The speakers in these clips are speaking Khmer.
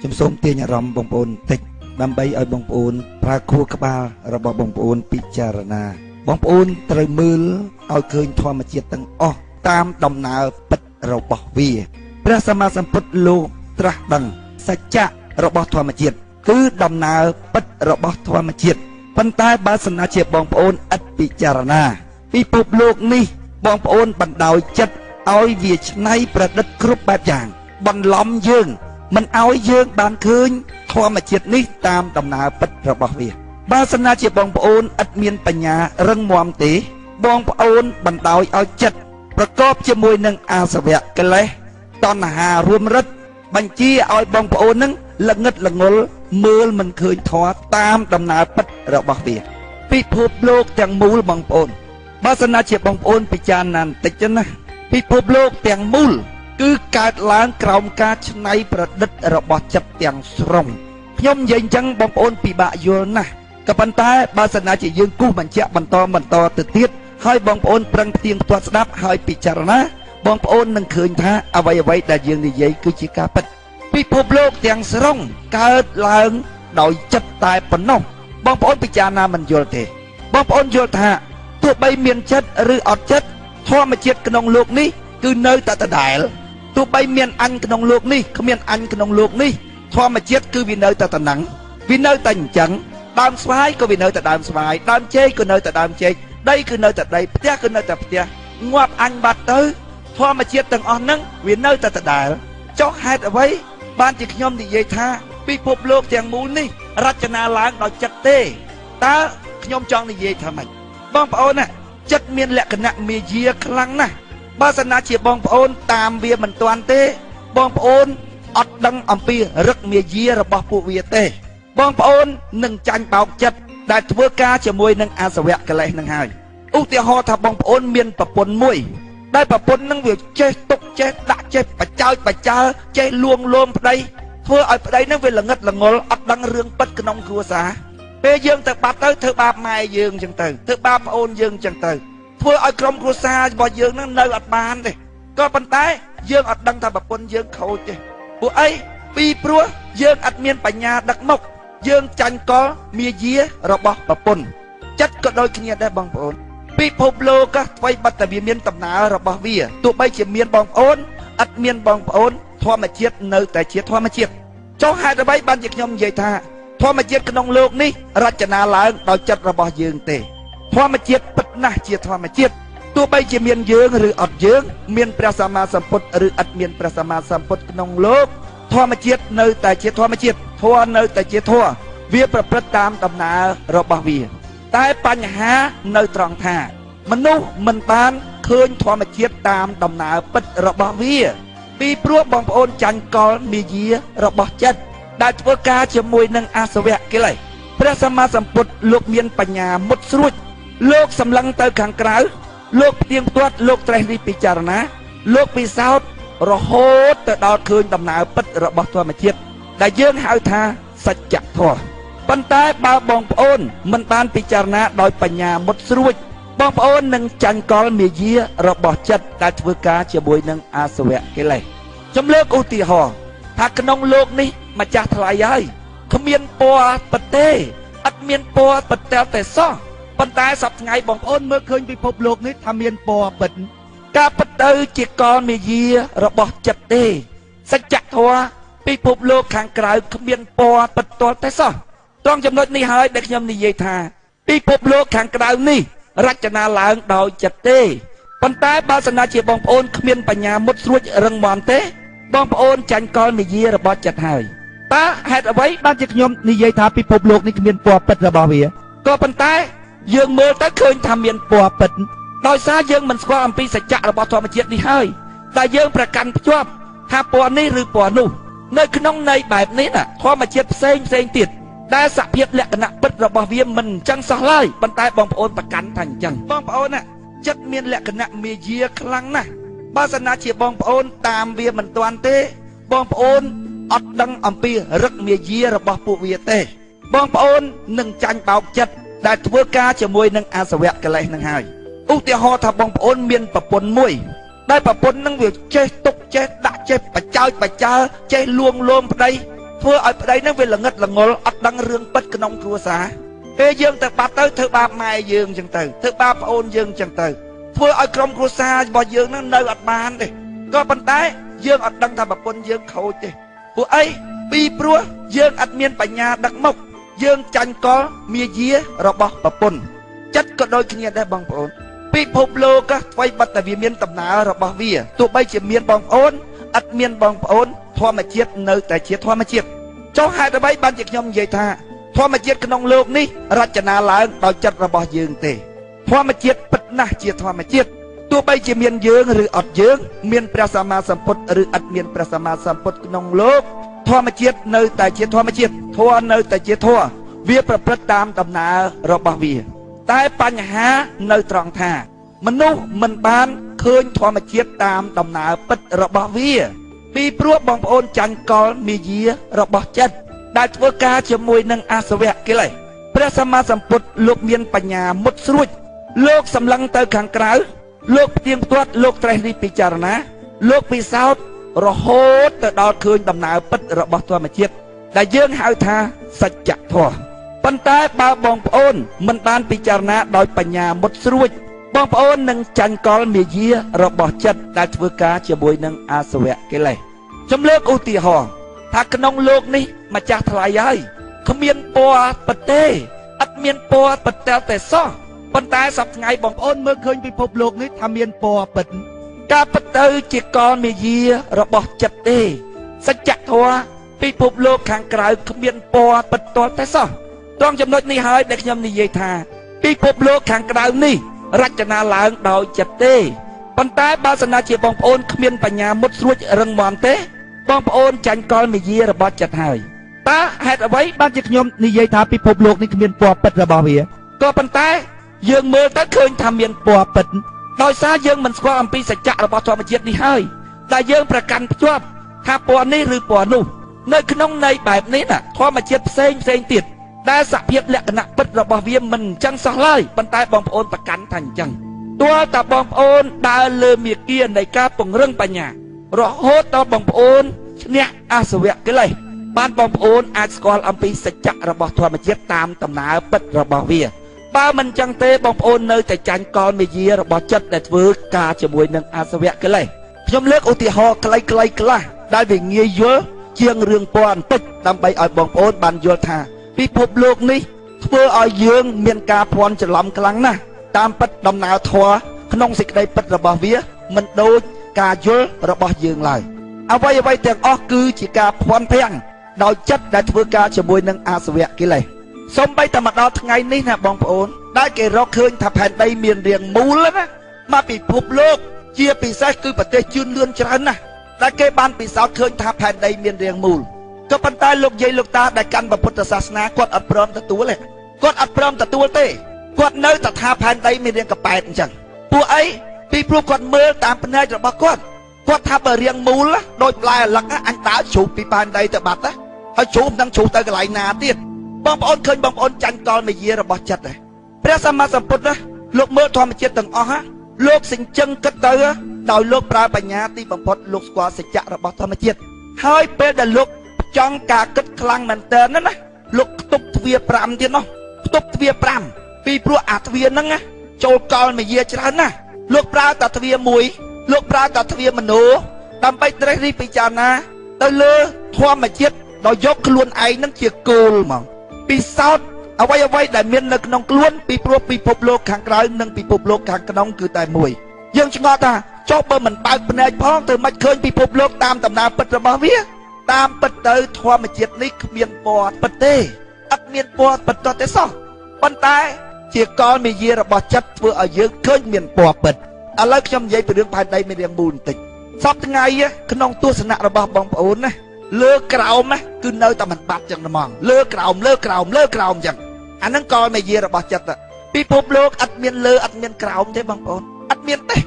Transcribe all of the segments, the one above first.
ខ្ញុំសូមទាញអារម្មណ៍បងប្អូនបន្តិចដើម្បីឲ្យបងប្អូនប្រើខួរក្បាលរបស់បងប្អូនពិចារណាបងប្អូនត្រូវមើលឲ្យឃើញធម្មជាតិទាំងអស់តាមដំណើរពិតរបស់វាព្រះសម្មាសម្ពុទ្ធលោកត្រាស់ដឹងសច្ចៈរបស់ធម្មជាតិគឺដំណើរពិតរបស់ធម្មជាតិប៉ុន្តែបើសិនណាជាបងប្អូនឥតពិចារណាពិភពលោកនេះបងប្អូនបណ្ដោយចិត្តឲ្យវាច្នៃប្រឌិតគ្រប់បែបយ៉ាងបន្លំយើងមិនឲ្យយើងបានឃើញធម្មជាតិនេះតាមដំណើរពិតរបស់វាបើសិនណាជាបងប្អូនឥតមានបញ្ញារឹងមាំទេបងប្អូនបណ្ដោយឲ្យចិត្តប្រកបជាមួយនឹងអាសវៈកិលេសតណ្ហារួមរិទ្ធបញ្ជាឲ្យបងប្អូននឹងល្ងឹតល្ងល់មើលមិនឃើញធម៌តាមដំណើរពិតរបស់វាពិភពលោកទាំងមូលបងប្អូនបើសិនណាជាបងប្អូនពិចារណាបន្តិចណាពិភពលោកទាំងមូលគឺកើតឡើងក្រោមការច្នៃប្រឌិតរបស់ចិត្តទាំងស្រុងខ្ញុំនិយាយអញ្ចឹងបងប្អូនពិបាកយល់ណាស់ក៏ប៉ុន្តែបើសិនណាជាយើងគូសបញ្ជាក់បន្តទៅទៀតហើយបងប្អូនប្រឹងផ្ទៀងផ្ទាត់ស្ដាប់ហើយពិចារណាបងប្អូននឹងឃើញថាអ្វីៗដែលយើងនិយាយគឺជាការពិតពិភពលោកទាំងស្រុងកើតឡើងដោយចិត្តតែប៉ុណ្ណោះបងប្អូនពិចារណាមិនយល់ទេបងប្អូនយល់ថាទោះបីមានចិត្តឬអត់ចិត្តធម្មជាតិក្នុងលោកនេះគឺនៅតែដដែលទោះបីមានអញក្នុងលោកនេះគ្មានអញក្នុងលោកនេះធម្មជាតិគឺវានៅតែតំណឹងវានៅតែអញ្ចឹងដើមស្វាយក៏វានៅតែដើមស្វាយដើមចេកក៏នៅតែដើមចេកដីគឺនៅតែដីផ្ទះគឺនៅតែផ្ទះងាប់អញបាត់ទៅធម្មជាតិទាំងអស់ហ្នឹងវានៅតែដដែលចុះហេតុអ្វីបានជាខ្ញុំនិយាយថាពិភពលោកទាំងមូលនេះរចនាឡើងដោយចិត្តទេតើខ្ញុំចង់និយាយថាម៉េចបងប្អូនណាចិត្តមានលក្ខណៈមាយាខ្លាំងណាស់បើសិនណាជាបងប្អូនតាមវាមិនទាន់ទេបងប្អូនអត់ដឹងអំពីរឹកមាយារបស់ពួកវាទេបងប្អូននឹងចាញ់បោកចិត្តដែលធ្វើការជាមួយនឹងអាសវៈកិលេសនឹងហើយឧទាហរណ៍ថាបងប្អូនមានប្រពន្ធមួយដែលប្រពន្ធនឹងវាចេះទុកចេះដាក់ចេះបចោចបចើចេះលួងលោមប្តីធ្វើឲ្យប្តីនឹងវាល្ងឹតល្ងល់អត់ដឹងរឿងពិតក្នុងគ្រួសារពេលយើងទៅបាត់ទៅធ្វើបាបម៉ែយើងអញ្ចឹងទៅធ្វើបាបប្អូនយើងអញ្ចឹងទៅធ្វើឲ្យក្រុមគ្រួសាររបស់យើងនឹងនៅអត់បានទេក៏ប៉ុន្តែយើងអត់ដឹងថាប្រពន្ធយើងខូចទេពួកអីពីព្រោះយើងអត់មានបញ្ញាដឹកមុខយើងចាញ់កលមាយារបស់ប្រពន្ធចិត្តក៏ដូចគ្នាដែរបងប្អូនពិភពលោកថ្មីបិទតែវាមានដំណើររបស់វាទោះបីជាមានបងប្អូនអត់មានបងប្អូនធម្មជាតិនៅតែជាធម្មជាតិចុះហេតុអ្វីបានជាខ្ញុំនិយាយថាធម្មជាតិក្នុងលោកនេះរចនាឡើងដោយចិត្តរបស់យើងទេធម្មជាតិពិតណាស់ជាធម្មជាតិទោះបីជាមានយើងឬអត់យើងមានព្រះសម្មាសម្ពុទ្ធឬអត់មានព្រះសម្មាសម្ពុទ្ធក្នុងលោកធម្មជាតិនៅតែជាធម្មជាតិធម៌នៅតែជាធម៌វាប្រព្រឹត្តតាមដំណើររបស់វាតែបញ្ហានៅត្រង់ថាមនុស្សមិនបានឃើញធម្មជាតិតាមដំណើរពិតរបស់វាពីព្រោះបងប្អូនចាញ់កលមាយារបស់ចិត្តដែលធ្វើការជាមួយនឹងអាសវៈកិលេសព្រះសម្មាសម្ពុទ្ធលោកមានបញ្ញាមុតស្រួចលោកសម្លឹងទៅខាងក្រៅលោកផ្ទៀងផ្ទាត់លោកត្រេះរិះពិចារណាលោកពិសោធន៍រហូតទៅដល់ឃើញដំណើរពិតរបស់ធម្មជាតិដែលយើងហៅថាសច្ចធម៌ប៉ុន្តែបើបងប្អូនមិនបានពិចារណាដោយបញ្ញាមុតស្រួចបងប្អូននឹងចាញ់កលមាយារបស់ចិត្តដែលធ្វើការជាមួយនឹងអាសវៈកិលេសខ្ញុំលើកឧទាហរណ៍ថាក្នុងលោកនេះម្ចាស់ថ្លៃហើយគ្មានពណ៌ពិតទេអត់មានពណ៌ពិតតែសោះប៉ុន្តែសប្តាហ៍ថ្ងៃបងប្អូនមើលឃើញពិភពលោកនេះថាមានពណ៌ពិតការពិតទៅជាកលមាយារបស់ចិត្តទេសច្ចធម៌ពិភពលោកខាងក្រៅគ្មានពណ៌ពិតទាល់តែសោះត្រង់ចំណុចនេះហើយដែលខ្ញុំនិយាយថាពិភពលោកខាងក្រៅនេះរចនាឡើងដោយចិត្តទេប៉ុន្តែបើសិនណាជាបងប្អូនគ្មានបញ្ញាមុតស្រួចរឹងមាំទេបងប្អូនចាញ់កលមាយារបស់ចិត្តហើយតើហេតុអ្វីបានជាខ្ញុំនិយាយថាពិភពលោកនេះគ្មានពណ៌ពិតរបស់វាក៏ប៉ុន្តែយើងមើលទៅឃើញថាមានពណ៌ពិតដោយសារយើងមិនស្គាល់អំពីសច្ចៈរបស់ធម្មជាតិនេះហើយតែយើងប្រកាន់ភ្ជាប់ថាពណ៌នេះឬពណ៌នោះនៅក្នុងន័យបែបនេះណាធម្មជាតិផ្សេងផ្សេងទៀតដែលសភាពលក្ខណៈពិតរបស់វាមិនអញ្ចឹងសោះឡើយប៉ុន្តែបងប្អូនប្រកាន់ថាអញ្ចឹងបងប្អូនណាចិត្តមានលក្ខណៈមាយាខ្លាំងណាស់បើសិនណាជាបងប្អូនតាមវាមិនទាន់ទេបងប្អូនអត់ដឹងអំពីរឹកមាយារបស់ពួកវាទេបងប្អូននឹងចាញ់បោកចិត្តដែលធ្វើការជាមួយនឹងអាសវៈកិលេសនឹងហើយឧទាហរណ៍ថាបងប្អូនមានប្រពន្ធមួយដែលប្រពន្ធនឹងវាចេះទុកចេះដាក់ចេះបចោចបចើចេះលួងលោមប្តី ធ្វើឲ្យប្តីនឹងវាល្ងិតល្ងល់អត់ដឹងរឿងពិតក្នុងគ្រួសារពេលយើងទៅបាត់ទៅធ្វើបាបម៉ែយើងអញ្ចឹងទៅធ្វើបាបប្អូនយើងអញ្ចឹងទៅធ្វើឲ្យក្រុមគ្រួសាររបស់យើងនឹងនៅអត់បានទេក៏ប៉ុន្តែយើងអត់ដឹងថាប្រពន្ធយើងខូចទេពួកអីពីព្រោះយើងអត់មានបញ្ញាដឹកមុខយើងចាញ់កលមាយារបស់ប្រពន្ធចិត្តក៏ដូចគ្នាដែរបងប្អូនពិភពលោកថ្មីបិទតែវាមានដំណើររបស់វាទោះបីជាមានបងប្អូនអត់មានបងប្អូនធម្មជាតិនៅតែជាធម្មជាតិចុះហេតុអ្វីបានជាខ្ញុំនិយាយថាធម្មជាតិក្នុងលោកនេះរចនាឡើងដោយចិត្តរបស់យើងទេធម្មជាតិពិតណាស់ជាធម្មជាតិទោះបីជាមានយើងឬអត់យើងមានព្រះសម្មាសម្ពុទ្ធឬអត់មានព្រះសម្មាសម្ពុទ្ធក្នុងលោកធម្មជាតិនៅតែជាធម្មជាតិធម៌នៅតែជាធម៌វាប្រព្រឹត្តតាមដំណើររបស់វាតែបញ្ហានៅត្រង់ថាមនុស្សមិនបានឃើញធម្មជាតិតាមដំណើរពិតរបស់វាពីព្រោះបងប្អូនចាញ់កលមាយារបស់ចិត្តដែលធ្វើការជាមួយនឹងអាសវៈកិលេសព្រះសម្មាសម្ពុទ្ធលោកមានបញ្ញាមុតស្រួចលោកសម្លឹងទៅខាងក្រៅលោកផ្ទៀងផ្ទាត់លោកត្រេះរិះពិចារណាលោកពិសោធន៍រហូតទៅដល់ឃើញដំណើរពិតរបស់ធម្មជាតិដែលយើងហៅថាសច្ចធម៌ប៉ុន្តែបើបងប្អូនមិនបានពិចារណាដោយបញ្ញាមុតស្រួចបងប្អូននឹងចាញ់កលមាយារបស់ចិត្តដែលធ្វើការជាមួយនឹងអាសវៈកិលេសខ្ញុំលើកឧទាហរណ៍ថាក្នុងលោកនេះម្ចាស់ថ្លៃហើយគ្មានពណ៌ពិតទេអត់មានពណ៌ពិតតែសោះប៉ុន្តែសប្តាហ៍ថ្ងៃបងប្អូនមើលឃើញពិភពលោកនេះថាមានពណ៌ពិតការពិតទៅជាកលមាយារបស់ចិត្តទេសច្ចធម៌ពិភពលោកខាងក្រៅគ្មានពណ៌ពិតទាល់តែសោះត្រង់ចំណុចនេះហើយដែលខ្ញុំនិយាយថាពិភពលោកខាងក្រៅនេះរចនាឡើងដោយចិត្តទេប៉ុន្តែបើសិនណាជាបងប្អូនគ្មានបញ្ញាមុតស្រួចរឹងមាំទេបងប្អូនចាញ់កលមាយារបស់ចិត្តហើយតើហេតុអ្វីបានជាខ្ញុំនិយាយថាពិភពលោកនេះគ្មានពណ៌ពិតរបស់វាក៏ប៉ុន្តែយើងមើលទៅឃើញថាមានពណ៌ពិតដោយសារយើងមិនស្គាល់អំពីសច្ចៈរបស់ធម្មជាតិនេះហើយតែយើងប្រកាន់ភ្ជាប់ថាពណ៌នេះឬពណ៌នោះនៅក្នុងន័យបែបនេះណាធម្មជាតិផ្សេងផ្សេងទៀតដែលសភាពលក្ខណៈពិតរបស់វាមិនអញ្ចឹងសោះឡើយប៉ុន្តែបងប្អូនប្រកាន់ថាអញ្ចឹងទាល់តែបងប្អូនដើរលើមាគ៌ានៃការពង្រឹងបញ្ញារហូតដល់បងប្អូនឈ្នះអាសវៈកិលេសបានបងប្អូនអាចស្គាល់អំពីសច្ចៈរបស់ធម្មជាតិតាមដំណើរពិតរបស់វាបើមិនចឹងទេបងប្អូននៅតែចាញ់កលមាយារបស់ចិត្តដែលធ្វើការជាមួយនឹងអាសវៈកិលេសខ្ញុំលើកឧទាហរណ៍ខ្លីៗខ្លះដែលវាងាយយល់ជាងរឿងពណ៌បន្តិចដើម្បីឲ្យបងប្អូនបានយល់ថាពិភពលោកនេះធ្វើឲ្យយើងមានការភ័ន្តច្រឡំខ្លាំងណាស់តាមពិតដំណើរធម៌ក្នុងសេចក្តីពិតរបស់វាមិនដូចការយល់របស់យើងឡើយអ្វីៗទាំងអស់គឺជាការភ័ន្តភាំងដោយចិត្តដែលធ្វើការជាមួយនឹងអាសវៈកិលេសសូម្បីតែមកដល់ថ្ងៃនេះណាបងប្អូនដែលគេរកឃើញថាផែនដីមានរាងមូលណាមកពិភពលោកជាពិសេសគឺប្រទេសជឿនលឿនច្រើនណាស់ដែលគេបានពិសោធន៍ឃើញថាផែនដីមានរាងមូលក៏ប៉ុន្តែលោកយាយលោកតាដែលកាន់ពុទ្ធសាសនាគាត់អត់ព្រមទទួលទេគាត់អត់ព្រមទទួលទេគាត់នៅតែថាផែនដីមានរាងកប៉ែតអញ្ចឹងពួកអីពីព្រោះគាត់មើលតាមភ្នែករបស់គាត់គាត់ថាបើរាងមូលដូចផ្លែឪឡឹកអញដើរជ្រុះពីផែនដីទៅបាត់ណាហើយជ្រុះមិនដឹងជ្រុះទៅកន្លែងណាទៀតបងប្អូនឃើញបងប្អូនចាញ់កលមាយារបស់ចិត្តទេព្រះសម្មាសម្ពុទ្ធណាលោកមើលធម្មជាតិទាំងអស់លោកសិញ្ជឹងគិតទៅដោយលោកប្រើបញ្ញាទីបំផុតលោកស្គាល់សច្ចៈរបស់ធម្មជាតិហើយពេលដែលលោកចង់ការគិតខ្លាំងមែនតើណាលោកខ្ទប់ទ្វារ5ទៀតនោះខ្ទប់ទ្វារ5ពីព្រោះអាទ្វារហ្នឹងចូលកលមាយាច្រើនណាស់លោកប្រើតែទ្វារមួយលោកប្រើតែទ្វារមโนដើម្បីត្រេះរិះពិចារណាទៅលើធម្មជាតិដោយយកខ្លួនឯងហ្នឹងជាគោលហ្មងពិសោធន៍អ្វីៗដែលមាននៅក្នុងខ្លួនពីព្រោះពិភពលោកខាងក្រៅនិងពិភពលោកខាងក្នុងគឺតែមួយយើងឆ្ងល់ថាចុះបើមិនបើកភ្នែកផងទៅមិនឃើញពិភពលោកតាមដំណើរពិតរបស់វាតាមពិតទៅធម្មជាតិនេះគ្មានពណ៌ពិតទេអត់មានពណ៌ពិតទេសោះប៉ុន្តែជាកលមាយារបស់ចិត្តធ្វើឲ្យយើងឃើញមានពណ៌ពិតឥឡូវខ្ញុំនិយាយពីរឿងផែនដីមានរាងមូលបន្តិចសប្តាហ៍ថ្ងៃក្នុងទស្សនៈរបស់បងប្អូនណាលើក្រោមណាគឺនៅតែមិនបាត់ចឹងហ្មងលើក្រោមលើក្រោមលើក្រោមចឹងអាហ្នឹងកលមាយារបស់ចិត្តពិភពលោកអត់មានលើអត់មានក្រោមទេបងប្អូនអត់មានទេ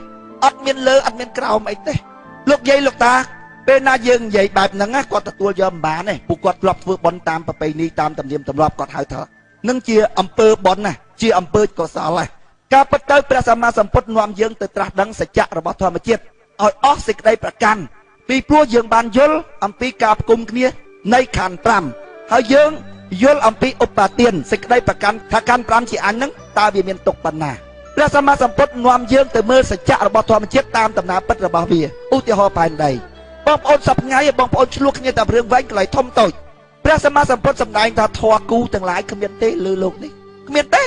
អត់មានលើអត់មានក្រោមអីទេលោកយាយលោកតាពេលណាយើងនិយាយបែបហ្នឹងគាត់ទទួលយកមិនបានទេពួកគាត់ធ្លាប់ធ្វើបុណ្យតាមប្រពៃណីតាមទំនៀមទម្លាប់គាត់ហៅថានឹងជាអំពើបុណ្យណាជាអំពើកុសលណាការពិតទៅព្រះសម្មាសម្ពុទ្ធនាំយើងទៅត្រាស់ដឹងសច្ចៈរបស់ធម្មជាតិឲ្យអស់សេចក្តីប្រកាន់ពីព្រោះយើងបានយល់អំពីការផ្គុំគ្នា នៃខណ្ឌ5ហើយយើងយល់អំពីឧបាទានសេចក្តីប្រកាន់ថាខណ្ឌ5ជាអញហ្នឹងតើវាមានទុកប៉ុណ្ណាព្រះសម្មាសម្ពុទ្ធនាំយើងទៅមើលសច្ចៈរបស់ធម្មជាតិតាមដំណើរពិតរបស់វាឧទាហរណ៍ផែនដីបងប្អូនសប្ថ្ងៃបងប្អូនឆ្លោះគ្នាតែរឿងវែងកន្លែងធំតូចព្រះសម្មាសម្ពុទ្ធសម្ដែងថាធម៌គូទាំងឡាយគ្មានទេលើលោកនេះគ្មានទេ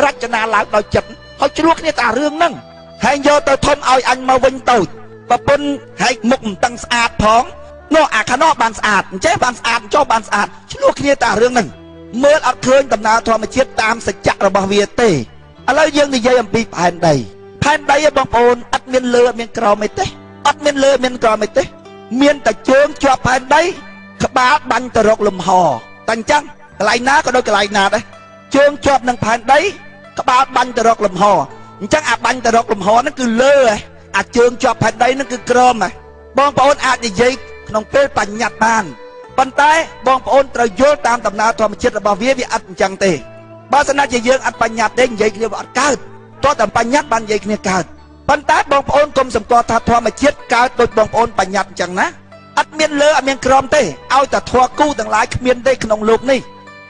រចនាឡើងដោយចិត្តហើយឆ្លោះគ្នាតែរឿងហ្នឹងហើយយកទៅធំឲ្យអញមកវិញតូចប្រពន្ធហើយមុខមិនតឹងស្អាតផងនោះអាខាងនោះបានស្អាតអញ្ចេះបានស្អាតចុះបានស្អាតឆ្លោះគ្នាតែរឿងហ្នឹងមើលអត់ឃើញដំណើរធម្មជាតិតាមសច្ចៈរបស់វាទេឥឡូវយើងនិយាយអំពីផែនដីផែនដីបងប្អូនអត់មានលើអត់មានក្រោមអីទេអត់មានលើមានក្រោមអីទេមានតែជើងជាប់ផែនដីក្បាលបាញ់ទៅរកលំហតែអញ្ចឹងកន្លែងណាក៏ដូចកន្លែងណាដែរជើងជាប់នឹងផែនដីក្បាលបាញ់ទៅរកលំហអញ្ចឹងអាបាញ់ទៅរកលំហហ្នឹងគឺលើហ៎អាជើងជាប់ផែនដីហ្នឹងគឺក្រោមហ៎បងប្អូនអាចនិយាយក្នុងពេលបញ្ញត្តិបានប៉ុន្តែបងប្អូនត្រូវយល់តាមដំណើរធម្មជាតិរបស់វាវាអត់អញ្ចឹងទេបើសិនណាជាយើងអត់បញ្ញត្តិទេនិយាយគ្នាវាអត់កើតតោះតែបញ្ញត្តិបាននិយាយគ្នាកើតប៉ុន្តែបងប្អូនកុំសម្គាល់ថាធម្មជាតិកើតដូចបងប្អូនបញ្ញត្តិអញ្ចឹងណាអត់មានលើអត់មានក្រោមទេឲ្យតែធម៌គូទាំងឡាយគ្មានទេក្នុងលោកនេះ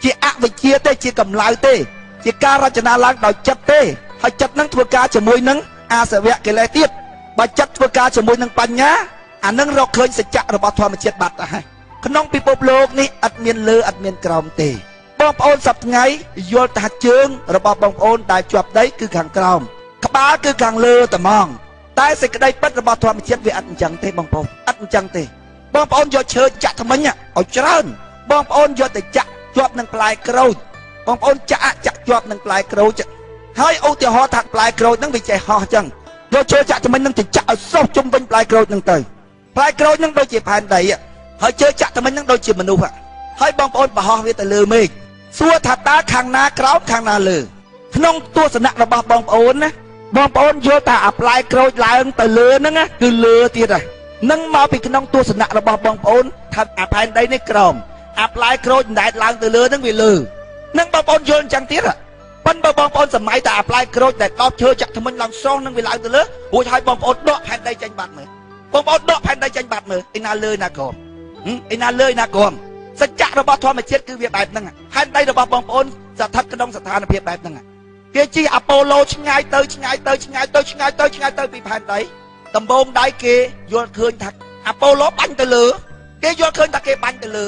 ជាអវិជ្ជាទេជាកម្លៅទេជាការរចនាឡើងដោយចិត្តទេហើយចិត្តនឹងធ្វើការជាមួយនឹងអាសវៈកិលេសទៀតបើចិត្តធ្វើការជាមួយនឹងបញ្ញាអានឹងរកឃើញសច្ចៈរបស់ធម្មជាតិបាត់ទៅហើយក្នុងពិភពលោកនេះអត់មានលើអត់មានក្រោមទេបងប្អូនសប្ថ្ងៃយល់ថាជើងរបស់បងប្អូនដែលជាប់ដីគឺខាងក្រោមក្បាលគឺខាងលើត្មងតែសេចក្តីពិតរបស់ធម្មជាតិវាអត់អញ្ចឹងទេបងប្អូនអត់អញ្ចឹងទេបងប្អូនយកឈើចាក់ថ្មិញឲ្យច្រើនបងប្អូនយកទៅចាក់ជាប់នឹងផ្លែក្រូចបងប្អូនចាក់ជាប់នឹងផ្លែក្រូចហើយឧទាហរណ៍ថាផ្លែក្រូចហ្នឹងវាចេះហោះអញ្ចឹងយកឈើចាក់ថ្មិញហ្នឹងទៅចាក់ឲ្យសុះជុំវិញផ្លែក្រូចហ្នឹងទៅផ្លែក្រូចហ្នឹងដូចជាផែនដីហើយឈើចាក់ថ្មិញហ្នឹងដូចជាមនុស្សហើយបងប្អូនបរោះវាទៅលើមេឃសួរថាតើខាងណាក្រោមខាងណាលើក្នុងទស្សនៈរបស់បងប្អូនណាបងប្អូនយល់ថាអាផ្លែក្រូចឡើងទៅលើហ្នឹងគឺលើទៀតហើយនឹងមកពីក្នុងទស្សនៈរបស់បងប្អូនថាអាផែនដីនេះក្រោមអាផ្លែក្រូចដែតឡើងទៅលើហ្នឹងវាលើនឹងបងប្អូនយល់អញ្ចឹងទៀតប៉ុន្តែបងប្អូនសម័យតែអាផ្លែក្រូចដែលដោតឈើចាក់ថ្មិញឡើងស្រស់នឹងវាឡើងទៅលើរួចហើយបងប្អូនដកផែនដីចេញបាត់មើលបងប្អូនដកផែនដីចេញបាត់មើលឯណាលើណាក្រោមឯណាលើណាក្រោមសច្ចៈរបស់ធម្មជាតិគឺវាបែបហ្នឹងផែនដីរបស់បងប្អូនស្ថិតក្នុងស្ថានភាពបែបហ្នឹងគេជិះអាប៉ូឡូឆ្ងាយទៅឆ្ងាយទៅឆ្ងាយទៅឆ្ងាយទៅឆ្ងាយទៅពីផែនដីដំបូងដៃគេយល់ឃើញថាអាប៉ូឡូបាញ់ទៅលើគេយល់ឃើញថាគេបាញ់ទៅលើ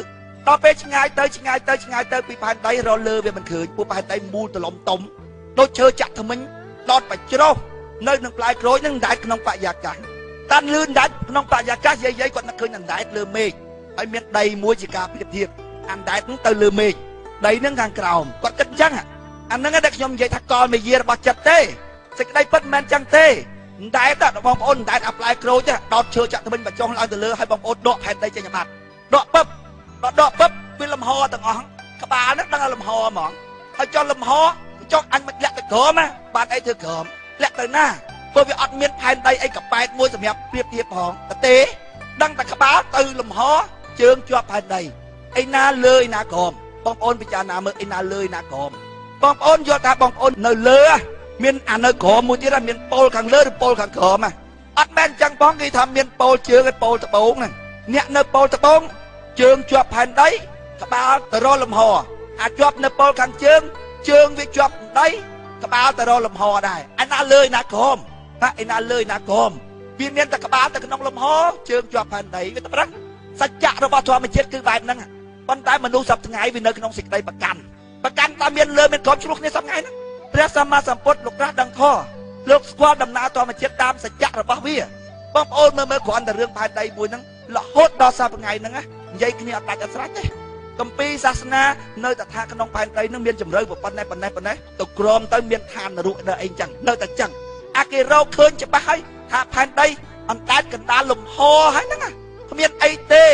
ដល់ពេលឆ្ងាយទៅឆ្ងាយទៅឆ្ងាយទៅពីផែនដីរលើវាមិនឃើញពួកផែនដីមូលទលំតុំដូចឈើចាក់ថ្មិញដតបច្រុះនៅនឹងផ្លែក្រូចនឹងដែតក្នុងបរិយាកាសតាន់លឿនដែតក្នុងបរិយាកាសយាយៗគាត់នឹកឃើញដែតលើមេឃហើយមានដីមួយជាការប្រៀបធៀបអានដែតនឹងទៅលើមេឃដីនឹងខាងក្រោមគាត់គិតអញ្ចឹងអាហ្នឹងដែលខ្ញុំនិយាយថាកលមេយារបស់ចិត្តទេសេចក្តីពិតមិនមែនចឹងទេដែតបងប្អូនដែតអាផ្លែក្រូចដោតឈើចាក់ថ្មិញបញ្ចុះឡើងទៅលើហើយបងប្អូនដកផែនដីចេញបាត់ដកពឹបដកពឹបវាលំហទាំងអស់ក្បាលហ្នឹងដឹងលំហហ្មងហើយចុះលំហចុះអញមិនលាក់ទៅក្រោមណាបានអីធ្វើក្រោមលាក់ទៅណាព្រោះវាអត់មានផែនដីអីកប៉ែតមួយសម្រាប់ប្រៀបធៀបផងទេដឹងតែក្បាលទៅលំហជើងជាប់ផែនដីឯណាលើឯណាក្រោមបងប្អូនពិចារណាមើលឯណាលើឯណាក្រោមបងប្អូនយល់ថាបងប្អូននៅលើមានអានៅក្រោមមួយទៀតមានប៉ូលខាងលើឬប៉ូលខាងក្រោមអត់មែនចឹងបងគេថាមានប៉ូលជើងហើយប៉ូលត្បូងហ្នឹងអ្នកនៅប៉ូលត្បូងជើងជាប់ផែនដីក្បាលទៅរកលំហអាចជាប់នៅប៉ូលខាងជើងជើងវាជាប់ដីក្បាលទៅរកលំហដែរឯណាលើឯណាក្រោមថាឯណាលើឯណាក្រោមវាមានតែក្បាលទៅក្នុងលំហជើងជាប់ផែនដីវាតែប្រឹងសច្ចៈរបស់ធម្មជាតិគឺបែបហ្នឹងប៉ុន្តែមនុស្សសប្ថ្ងៃវានៅក្នុងសេចក្តីប្រកាន់ថាមានលើមានក្រោមឆ្លោះគ្នាសប្ថ្ងៃហ្នឹងព្រះសម្មាសម្ពុទ្ធលោកត្រាស់ដឹងធម៌លោកស្គាល់ដំណើរធម្មជាតិតាមសច្ចៈរបស់វាបងប្អូនមើលគ្រាន់តែរឿងផែនដីមួយហ្នឹងរហូតដល់សប្ថ្ងៃហ្នឹងនិយាយគ្នាអត់ដាច់អត់ស្រេចទេកម្ពីសាសនានៅតែថាក្នុងផែនដីហ្នឹងមានជំរឿប៉ុណ្ណេះប៉ុណ្ណេះប៉ុណ្ណេះទៅក្រមទៅមានឋាននរកនៅអីចឹងនៅតែចឹងអាគេរកឃើញច្បាស់ហើយថាផែនដីអណ្ដែតកណ្ដាលលំហហើយហ្នឹងគ្មានអីទេ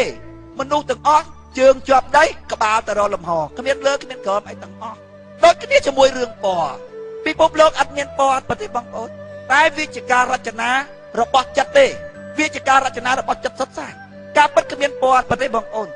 មនុស្សទាំងអស់ជើងជាប់ដីក្បាលទៅរកលំហគ្មានលើគ្មានក្រោមអីទាំងអស់ដូចគ្នាជាមួយរឿងពណ៌ពិភពលោកអត់មានពណ៌ប្រទេសបងប្អូនតែវាជាការរចនារបស់ចិត្តទេវាជាការរចនារបស់ចិត្តសុទ្ធសាធការពិតគ្មានពណ៌ប្រទេសបងប្អូន